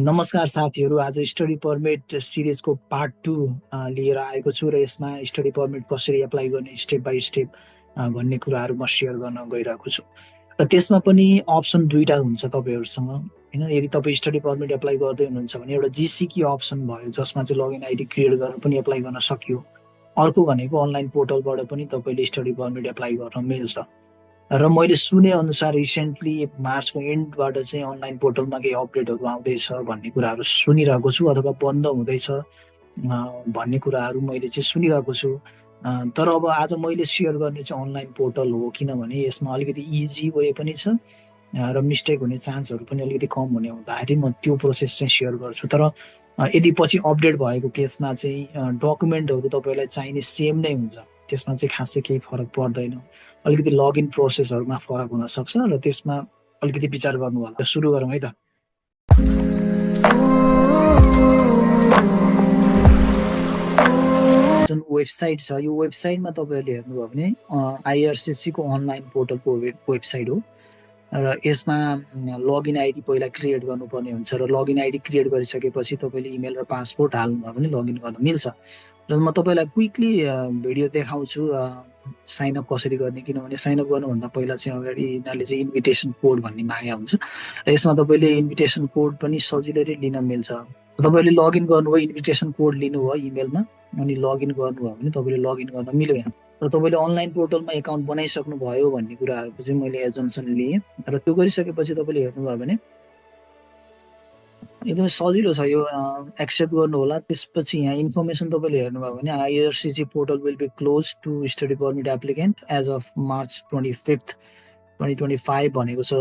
नमस्कार साथीहरू, आज स्टडी पर्मिट सिरिजको पार्ट 2 लिएर आएको छु र यसमा स्टडी पर्मिट कसरी एप्लाई गर्ने स्टेप बाई स्टेप भन्ने कुराहरू म सेयर गर्न गइरहेको छु। र त्यसमा पनि अप्सन दुईटा हुन्छ तपाईँहरूसँग होइन। यदि तपाईँ स्टडी पर्मिट एप्लाई गर्दै हुनुहुन्छ भने एउटा जिसिकी अप्सन भयो जसमा चाहिँ लगइन आइडी क्रिएट गरेर पनि एप्लाई गर्न सकियो। अर्को भनेको अनलाइन पोर्टलबाट पनि तपाईँले स्टडी पर्मिट एप्लाई गर्न मिल्छ। र मैले सुने अनुसार रिसेन्टली मार्चको एन्डबाट चाहिँ अनलाइन पोर्टलमा केही अपडेटहरू आउँदैछ भन्ने कुराहरू सुनिरहेको छु, अथवा बन्द हुँदैछ भन्ने कुराहरू मैले चाहिँ सुनिरहेको छु। तर अब आज मैले सेयर गर्ने चाहिँ अनलाइन पोर्टल हो, किनभने यसमा अलिकति इजी वे पनि छ र मिस्टेक हुने चान्सहरू पनि अलिकति कम हुने हुँदाखेरि म त्यो प्रोसेस चाहिँ सेयर गर्छु। तर यदि पछि अपडेट भएको केसमा चाहिँ डकुमेन्टहरू तपाईँलाई चाहिने सेम नै हुन्छ, त्यसमा चाहिँ खासै केही फरक पर्दैन। अलिकति लगइन प्रोसेसहरूमा फरक हुनसक्छ र त्यसमा अलिकति विचार गर्नु होला। सुरु गरौँ है त। जुन वेबसाइट छ यो वेबसाइटमा तपाईँहरूले हेर्नुभयो भने आइआरसिसीको अनलाइन पोर्टलको वेबसाइट हो र यसमा लगइन आइडी पहिला क्रिएट गर्नुपर्ने हुन्छ र लगइन आइडी क्रिएट गरिसकेपछि तपाईँले इमेल र पासपोर्ट हाल्नुभयो भने लगइन गर्न मिल्छ। र म तपाईँलाई क्विकली भिडियो देखाउँछु साइनअप कसरी गर्ने, किनभने साइनअप गर्नुभन्दा पहिला चाहिँ अगाडि यिनीहरूले चाहिँ इन्भिटेसन कोड भन्ने मागेको हुन्छ र यसमा तपाईँले इन्भिटेसन कोड पनि सजिलै लिन मिल्छ। तपाईँले लगइन गर्नुभयो, इन्भिटेसन कोड लिनुभयो इमेलमा अनि लगइन गर्नुभयो भने तपाईँले लगइन गर्न मिल्यो यहाँ। र तपाईँले अनलाइन पोर्टलमा एकाउन्ट बनाइसक्नु भयो भन्ने कुराहरूको चाहिँ मैले एजम्सन लिएँ र त्यो गरिसकेपछि तपाईँले हेर्नुभयो भने एकदमै सजिलो छ यो। एक्सेप्ट गर्नु होला। त्यसपछि यहाँ इन्फर्मेसन तपाईँले हेर्नुभयो भने IRCC portal will be close to study permit applicant as of March 25, 2025 भनेको छ।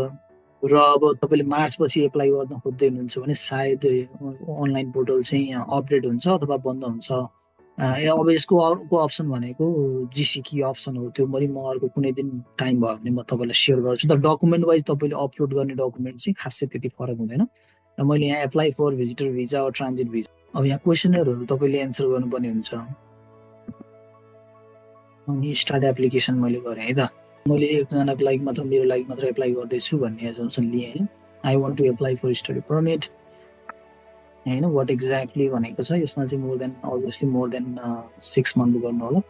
र अब तपाईँले मार्चपछि एप्लाई गर्न खोज्दै हुनुहुन्छ भने सायद अनलाइन पोर्टल चाहिँ अपडेट हुन्छ अथवा बन्द हुन्छ। अब यसको अर्को अप्सन भनेको जिसिकी अप्सन हो। त्यो पनि म अर्को कुनै दिन टाइम भयो भने म तपाईँलाई सेयर गर्छु। तर डकुमेन्ट वाइज तपाईँले अपलोड गर्ने डकुमेन्ट चाहिँ खासै त्यति फरक हुँदैन। र मैले यहाँ एप्लाई फर भिजिटर भिजा वा ट्रान्जिट भिजा, अब यहाँ क्वेसनरहरू तपाईँले एन्सर गर्नुपर्ने हुन्छ। अनि स्टार्ट एप्लिकेसन मैले गरेँ है त। मैले एकजनाको लागि मात्र, मेरो लागि मात्र एप्लाई गर्दैछु भन्ने एजम्सन लिएँ होइन। I want to apply for study permit होइन। वाट एक्ज्याक्टली भनेको छ यसमा चाहिँ अभियसली मोर देन 6 मन्थ गर्नु होला।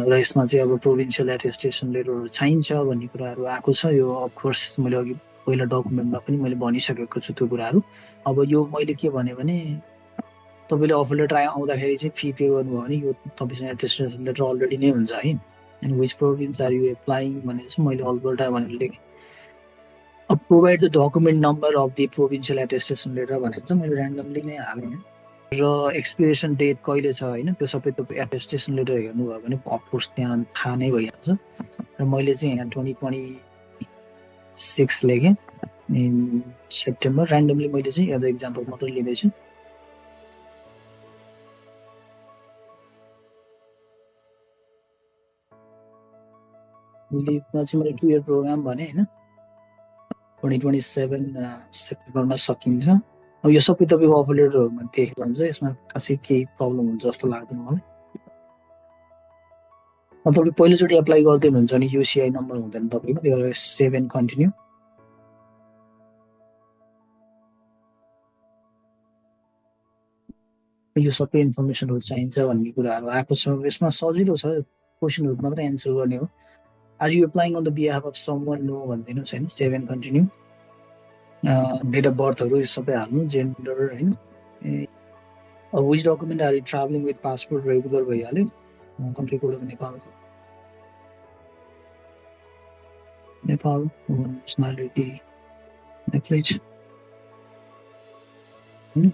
र यसमा चाहिँ अब प्रोभिन्सियल एटेस्टेसन लेटरहरू चाहिन्छ भन्ने कुराहरू आएको छ। यो अफकोर्स मैले अघि पहिला डकुमेन्टमा पनि मैले भनिसकेको छु त्यो कुराहरू। अब यो मैले के भने तपाईँले अफर लेटर आउँदाखेरि चाहिँ फी पे गर्नुभयो भने यो तपाईँसँग एटेस्टेसन लेटर अलरेडी नै हुन्छ है। And which province are you applying भनेर चाहिँ मैले अल्बर्टा भनेर लेखेँ। अब provide the document number of the provincial attestation letter भनेर चाहिँ मैले ऱ्यान्डमली नै हालेँ। र एक्सपिरेसन डेट कहिले छ होइन त्यो सबै तपाईँ एटेस्टेसन लेटर हेर्नुभयो भने अफकोर्स त्यहाँ थाहा नै भइहाल्छ। र मैले चाहिँ यहाँ 2026 लेखेँ सेप्टेम्बर। ऱ्यान्डमली मैले चाहिँ एज एक्जाम्पल मात्रै लिँदैछु। लिभमा चाहिँ मैले 2 इयर प्रोग्राम भने होइन। 2027 सेप्टेम्बरमा सकिन्छ। अब यो सबै तपाईँको अफर लेटरहरूमा देखेको हुन्छ, यसमा खासै केही प्रब्लम हुन्छ जस्तो लाग्दैन मलाई। तपाईँ पहिलोचोटि एप्लाई गर्दै हुनुहुन्छ भने युसिआई नम्बर हुँदैन तपाईँको, त्यो सेभ एन्ड कन्टिन्यू। यो सबै इन्फर्मेसनहरू चाहिन्छ भन्ने कुराहरू आएको छ। यसमा सजिलो छ, क्वेसनहरू मात्रै एन्सर गर्ने हो। Are you applying on the behalf of someone, no भनिदिनुहोस् होइन। Save and continue. Date of बर्थहरू यो सबै हाल्नु, जेन्डर होइन। अब which document are you travelling with, passport regular भइहाल्यो। Country code of Nepal, Nepal nationality Nepalese होइन।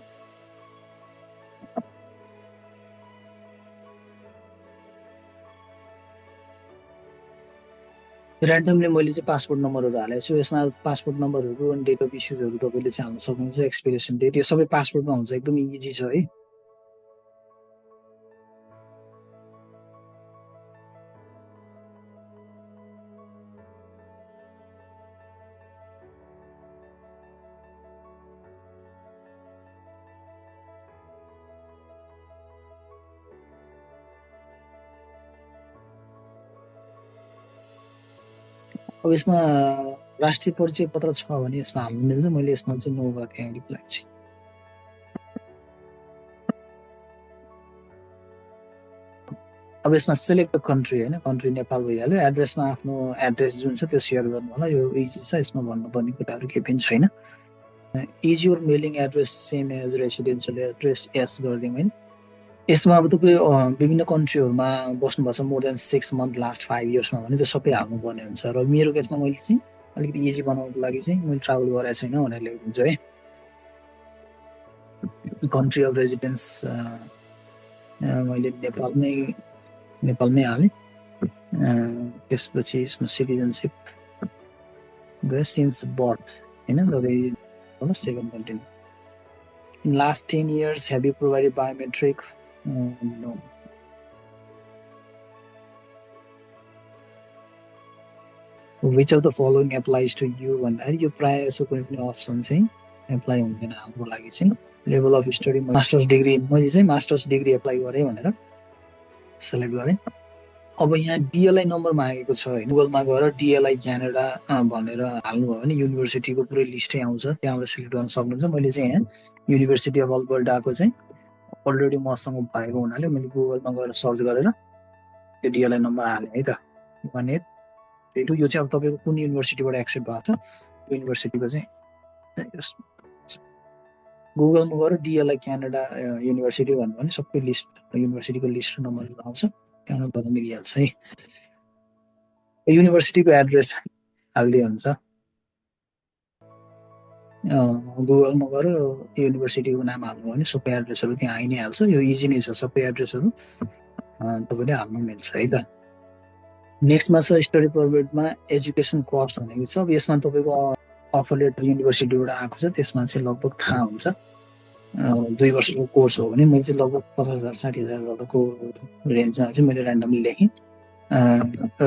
ऱ्यान्डमली मैले चाहिँ पासपोर्ट नम्बरहरू हालेको छु। यसमा पासपोर्ट नम्बरहरू अनि डेट अफ इस्युजहरू तपाईँले चाहिँ हाल्न सक्नुहुन्छ। एक्सपिरेसन डेट यो सबै पासपोर्टमा हुन्छ, एकदम इजी छ है। अब यसमा राष्ट्रिय परिचय पत्र छ भने यसमा हाल्नु मिल्छ। मैले यसमा चाहिँ नो गरिदिएँ अहिलेको लागि चाहिँ। अब यसमा सेलेक्ट कन्ट्री होइन, कन्ट्री नेपाल भइहाल्यो। एड्रेसमा आफ्नो एड्रेस जुन छ त्यो सेयर गर्नु होला। यो इजी छ, यसमा भन्नुपर्ने कुराहरू केही पनि छैन। Is your mailing address same as residential address? Yes गरिदिउँ होइन। यसमा अब तपाईँ विभिन्न कन्ट्रीहरूमा बस्नुभएको छ मोर देन 6 मन्थ लास्ट 5 इयर्समा भने त्यो सबै हाल्नुपर्ने हुन्छ। र मेरो केसमा मैले चाहिँ अलिकति इजी बनाउनको लागि चाहिँ मैले ट्राभल गरेको छैन भनेर लेखिदिन्छु है। कन्ट्री अफ रेजिडेन्स मैले नेपालमै हालेँ। त्यसपछि यसमा सिटिजनसिप गयो, सिन्स बर्थ होइन, तपाईँ होला 7 continue. In last 10 years have you provided biometric? No. Which of the following applies to you भन्दाखेरि यो प्रायः जसो कुनै पनि अप्सन चाहिँ एप्लाई हुँदैन हाम्रो लागि चाहिँ। Level of study masters degree, मैले चाहिँ मास्टर्स डिग्री एप्लाई गरेँ भनेर सेलेक्ट गरेँ। अब यहाँ डिएलआई नम्बर मागेको छ होइन। गुगलमा गएर डिएलआई क्यानाडा भनेर हाल्नुभयो भने युनिभर्सिटीको पुरै लिस्टै आउँछ, त्यहाँबाट सिलेक्ट गर्न सक्नुहुन्छ। मैले चाहिँ यहाँ युनिभर्सिटी अफ अल्बर्टाको चाहिँ अलरेडी मसँग भएको हुनाले मैले गुगलमा गएर सर्च गरेर त्यो डिएलआई नम्बर हालेँ है त। 1832। यो चाहिँ अब तपाईँको कुन युनिभर्सिटीबाट एक्सेप्ट भएको छ त्यो युनिभर्सिटीको चाहिँ गुगलमा गएर डिएलआई क्यानाडा युनिभर्सिटी भन्नुभयो भने सबै लिस्ट युनिभर्सिटीको लिस्ट र नम्बरहरू आउँछ, त्यहाँबाट गर्न मिलिहाल्छ है। युनिभर्सिटीको एड्रेस हालिदिए हुन्छ। गुगलमा गएर युनिभर्सिटीको नाम हाल्नुभयो भने सबै एड्रेसहरू त्यहाँ आइ नै हाल्छ। यो इजी नै छ, सबै एड्रेसहरू तपाईँले हाल्नु मिल्छ है त। नेक्स्टमा छ स्टडी परमिटमा एजुकेसन कस्ट भनेको छ। अब यसमा तपाईँको अफर लेटर युनिभर्सिटीबाट आएको छ, त्यसमा चाहिँ लगभग थाहा हुन्छ। 2 वर्षको कोर्स हो भने मैले चाहिँ लगभग 50,000 60,000को रेन्जमा चाहिँ मैले ऱ्यान्डमली लेखेँ।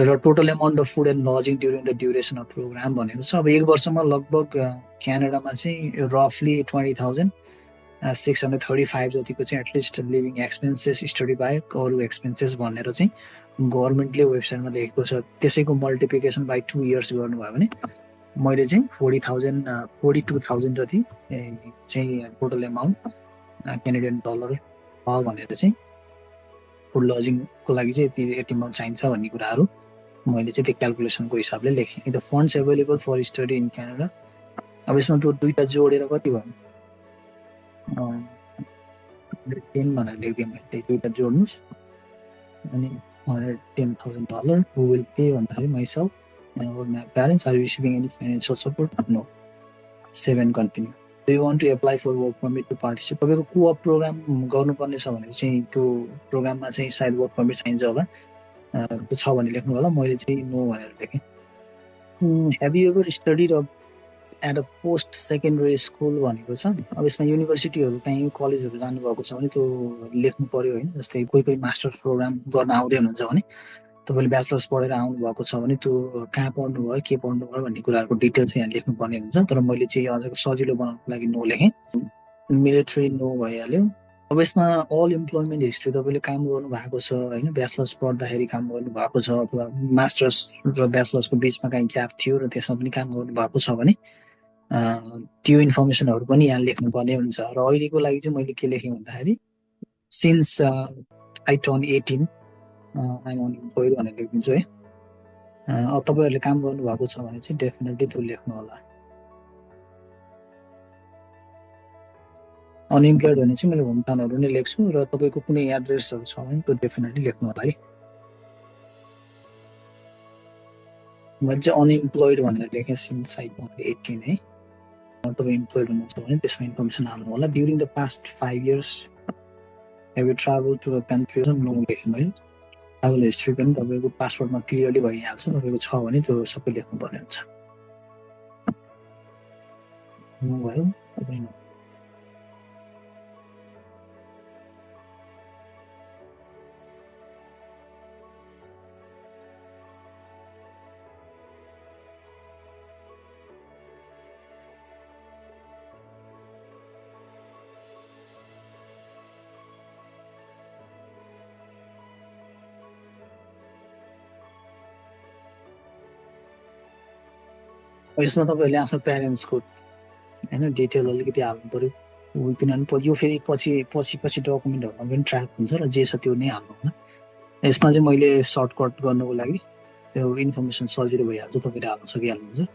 र total amount of food and lodging during the duration of program भनेको छ। अब 1 वर्षमा लगभग क्यानाडामा चाहिँ रफली 20,635 जतिको चाहिँ एटलिस्ट लिभिङ एक्सपेन्सेस स्टडी बाहेक अरू एक्सपेन्सेस भनेर चाहिँ गभर्मेन्टले वेबसाइटमा लेखेको छ। त्यसैको मल्टिप्लिकेसन बाई 2 इयर्स गर्नुभयो भने मैले चाहिँ 42,000 जति चाहिँ टोटल एमाउन्ट क्यानेडियन डलर भनेर चाहिँ फुड लजिङको लागि चाहिँ यति अमाउन्ट चाहिन्छ भन्ने कुराहरू मैले चाहिँ त्यो क्यालकुलेसनको हिसाबले लेखेँ। The funds available for study in Canada. अब यसमा त दुईवटा जोडेर कति भयो 10 भनेर लेखिदिएँ मैले, त्यही दुईवटा जोड्नुहोस् अनि $110,000 हु विल पे भन्दाखेरि myself or my parents. Are you receiving any financial support? No. 7 continue. Do you want to apply for work permit to participate? तपाईँको कोअप प्रोग्राम गर्नुपर्ने छ भने चाहिँ त्यो प्रोग्राममा चाहिँ सायद वर्क पर्मिट चाहिन्छ होला, त्यो छ भने लेख्नु होला। मैले चाहिँ नो भनेर लेखेँ। Have you ever studied at a post secondary school भनेको छ। अब यसमा युनिभर्सिटीहरू कहीँ कलेजहरू जानुभएको छ भने त्यो लेख्नु पऱ्यो होइन। जस्तै कोही कोही मास्टर्स प्रोग्राम गर्न आउँदै हुनुहुन्छ भने तपाईँले ब्याचलर्स पढेर आउनुभएको छ भने त्यो कहाँ पढ्नुभयो के पढ्नुभयो भन्ने कुराहरूको डिटेल्स यहाँ लेख्नुपर्ने हुन्छ। तर मैले चाहिँ अझ सजिलो बनाउनको लागि नो लेखेँ। मिलिट्री नो भइहाल्यो। अब यसमा अल इम्प्लोइमेन्ट हिस्ट्री तपाईँले काम गर्नु भएको छ होइन, ब्याचलर्स पढ्दाखेरि काम गर्नु भएको छ अथवा मास्टर्स र ब्याचलर्सको बिचमा कहीँ ग्याप थियो र त्यसमा पनि काम गर्नु भएको छ भने त्यो इन्फर्मेसनहरू पनि यहाँ लेख्नुपर्ने हुन्छ। र अहिलेको लागि चाहिँ मैले के लेखेँ भन्दाखेरि since I turn 18 I'm unemployed भनेर लेखिदिन्छु है। अब तपाईँहरूले काम गर्नुभएको छ भने चाहिँ डेफिनेटली त्यो लेख्नु होला। अनइम्प्लोइड भने चाहिँ मैले होमटाउनहरू नै लेख्छु र तपाईँको कुनै एड्रेसहरू छ भने त्यो डेफिनेटली लेख्नु होला है। मैले चाहिँ अनइम्प्लोइड भनेर लेखेँ सिन्स आई टर्न 18 है। तपाईँ इम्प्लोइड हुनुहुन्छ भने त्यसमा इन्फर्मेसन हाल्नु होला। During the past 5 years have you travel to a country? No लेखेँ मैले। ट्राभल हिस्ट्री पनि तपाईँको पासपोर्टमा क्लियरली भइहाल्छ, तपाईँको छ भने त्यो सबै लेख्नुपर्ने हुन्छ। भयो तपाईँ यसमा तपाईँहरूले आफ्नो प्यारेन्ट्सको होइन डिटेल अलिकति हाल्नु पऱ्यो, किनभने यो फेरि पछि डकुमेन्टहरूमा पनि ट्र्याक हुन्छ र जे छ त्यो नै हाल्नु होला। यसमा चाहिँ मैले सर्टकट गर्नुको लागि त्यो इन्फर्मेसन सजिलो भइहाल्छ, तपाईँले हाल्न सकिहाल्नुहुन्छ।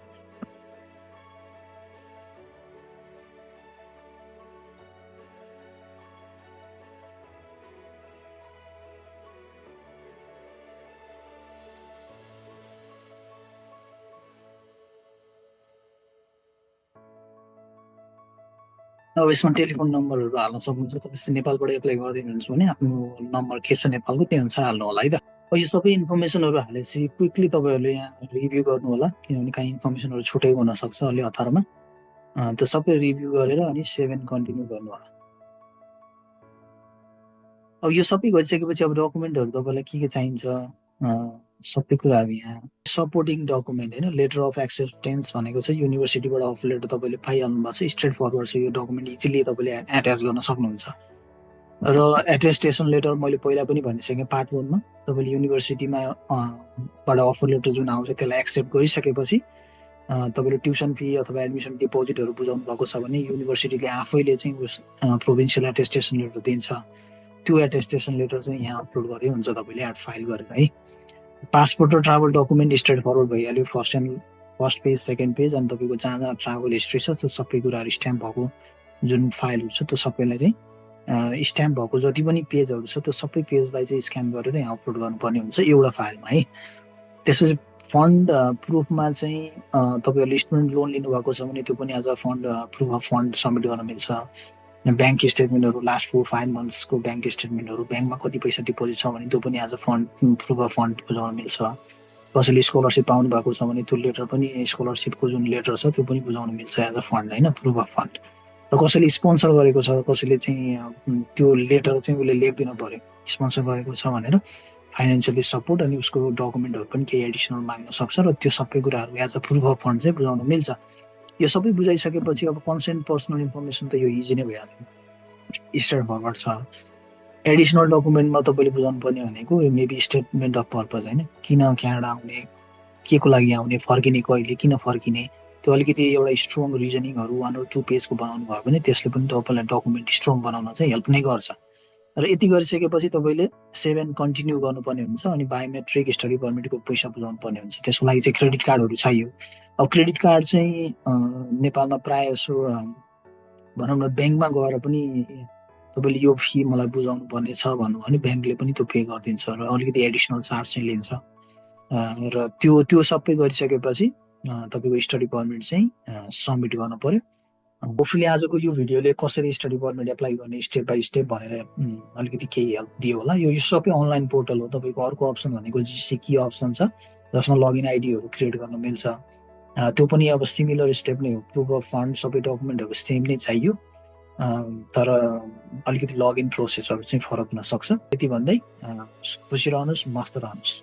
अब यसमा टेलिफोन नम्बरहरू हाल्न सक्नुहुन्छ। तपाईँ नेपालबाट एप्लाई गर्दै हुनुहुन्छ भने आफ्नो नम्बर के छ नेपालको त्यही अनुसार हाल्नु होला है त। यो सबै इन्फर्मेसनहरू हालेपछि क्विकली तपाईँहरूले यहाँ रिभ्यू गर्नु होला, किनभने काहीँ इन्फर्मेसनहरू छुटेको हुनसक्छ अलि हतारमा। त्यो सबै रिभ्यू गरेर अनि सेभ एन्ड कन्टिन्यू गर्नु होला। अब यो सबै गरिसकेपछि अब डकुमेन्टहरू तपाईँलाई के चाहिन्छ सबै कुराहरू यहाँ सपोर्टिङ डकुमेन्ट होइन, लेटर अफ एक्सेप्टेन्स भनेको छ युनिभर्सिटीबाट अफर लेटर तपाईँले पाइहाल्नु भएको छ, स्ट्रेट फरवर्ड छ यो डकुमेन्ट, इजिली तपाईँले एट्याच गर्न सक्नुहुन्छ। र एटेस्टेसन लेटर मैले पहिला पनि भनिसकेँ पार्ट 1 मा, तपाईँले युनिभर्सिटीमा बाट अफर लेटर जुन आउँछ त्यसलाई एक्सेप्ट गरिसकेपछि तपाईँले ट्युसन फी अथवा एडमिसन डिपोजिटहरू बुझाउनु भएको छ भने युनिभर्सिटीले आफैले चाहिँ प्रोभिन्सियल एटेस्टेसन लेटर दिन्छ। त्यो एटेस्टेसन लेटर चाहिँ यहाँ अपलोड गरे हुन्छ तपाईँले एड फाइल गरेर है। पासपोर्ट र ट्राभल डकुमेन्ट स्ट्रेट फरवर्ड भइहाल्यो, फर्स्ट पेज सेकेन्ड पेज, अनि तपाईँको जहाँ जहाँ ट्राभल हिस्ट्री छ त्यो सबै कुराहरू स्ट्याम्प भएको जुन फाइलहरू छ त्यो सबैलाई चाहिँ स्ट्याम्प भएको जति पनि पेजहरू छ त्यो सबै पेजलाई चाहिँ स्क्यान गरेर यहाँ अपलोड गर्नुपर्ने हुन्छ एउटा फाइलमा है। त्यसपछि फन्ड प्रुफमा चाहिँ तपाईँहरूले स्टुडेन्ट लोन लिनुभएको छ भने त्यो पनि as a fund proof of fund submit गर्न मिल्छ। ब्याङ्क स्टेटमेन्टहरू लास्ट 4-5 मन्थ्सको ब्याङ्क स्टेटमेन्टहरू, ब्याङ्कमा कति पैसा डिपोजिट छ भने त्यो पनि as a fund proof of fund बुझाउन मिल्छ। कसैले स्कलरसिप पाउनु भएको छ भने त्यो लेटर पनि स्कलरसिपको जुन लेटर छ त्यो पनि बुझाउन मिल्छ एज अ फन्ड होइन, प्रुफ अफ फन्ड। र कसैले स्पोन्सर गरेको छ, कसैले चाहिँ त्यो लेटर चाहिँ उसले लेखिदिनु पऱ्यो स्पोन्सर गरेको छ भनेर, फाइनेन्सियली सपोर्ट, अनि उसको डकुमेन्टहरू पनि केही एडिसनल माग्न सक्छ र त्यो सबै कुराहरू as a proof of fund चाहिँ बुझाउन मिल्छ। यो सबै बुझाइसकेपछि अब कन्सेन्ट पर्सनल इन्फर्मेसन त यो इजी नै भइहाल्यो, स्ट्रेट फरवर्ड छ। एडिसनल डकुमेन्टमा तपाईँले बुझाउनु पर्ने भनेको मेबी स्टेटमेन्ट अफ पर्पज होइन, किन क्यानाडा आउने, के को लागि आउने, फर्किने कहिले, किन फर्किने, त्यो अलिकति एउटा स्ट्रङ रिजनिङहरू 1 or 2 पेजको बनाउनु भयो भने त्यसले पनि तपाईँलाई डकुमेन्ट स्ट्रङ बनाउन चाहिँ हेल्प नै गर्छ। र यति गरिसकेपछि तपाईँले सेभ एन्ड कन्टिन्यू गर्नुपर्ने हुन्छ, अनि बायोमेट्रिक स्टडी पर्मिटको पैसा बुझाउनु पर्ने हुन्छ। त्यसको लागि चाहिँ क्रेडिट कार्डहरू चाहियो। अब क्रेडिट कार्ड चाहिँ नेपालमा प्रायः जसो भनौँ न ब्याङ्कमा गएर पनि तपाईँले यो फी मलाई बुझाउनु पर्ने छ भन्नु भने ब्याङ्कले पनि त्यो पे गरिदिन्छ र अलिकति एडिसनल चार्ज चाहिँ लिन्छ। र त्यो सबै गरिसकेपछि तपाईँको स्टडी पर्मिट चाहिँ सबमिट गर्नु पर्यो। होपफुली आजको यो भिडियोले कसरी स्टडी पर्मिट एप्लाई गर्ने स्टेप बाई स्टेप भनेर अलिकति केही हेल्प दियो होला। यो सबै अनलाइन पोर्टल हो। तपाईँको अर्को अप्सन भनेको जिसिकी अप्सन छ जसमा लगइन आइडीहरू क्रिएट गर्न मिल्छ। त्यो पनि अब सिमिलर स्टेप नै हो, प्रुफ अफ फन्ड सबै डकुमेन्टहरू सेम नै चाहियो, तर अलिकति लगइन प्रोसेसहरू चाहिँ फरक हुन सक्छ। त्यति भन्दै खुसी रहनुहोस्, मस्त रहनुहोस्।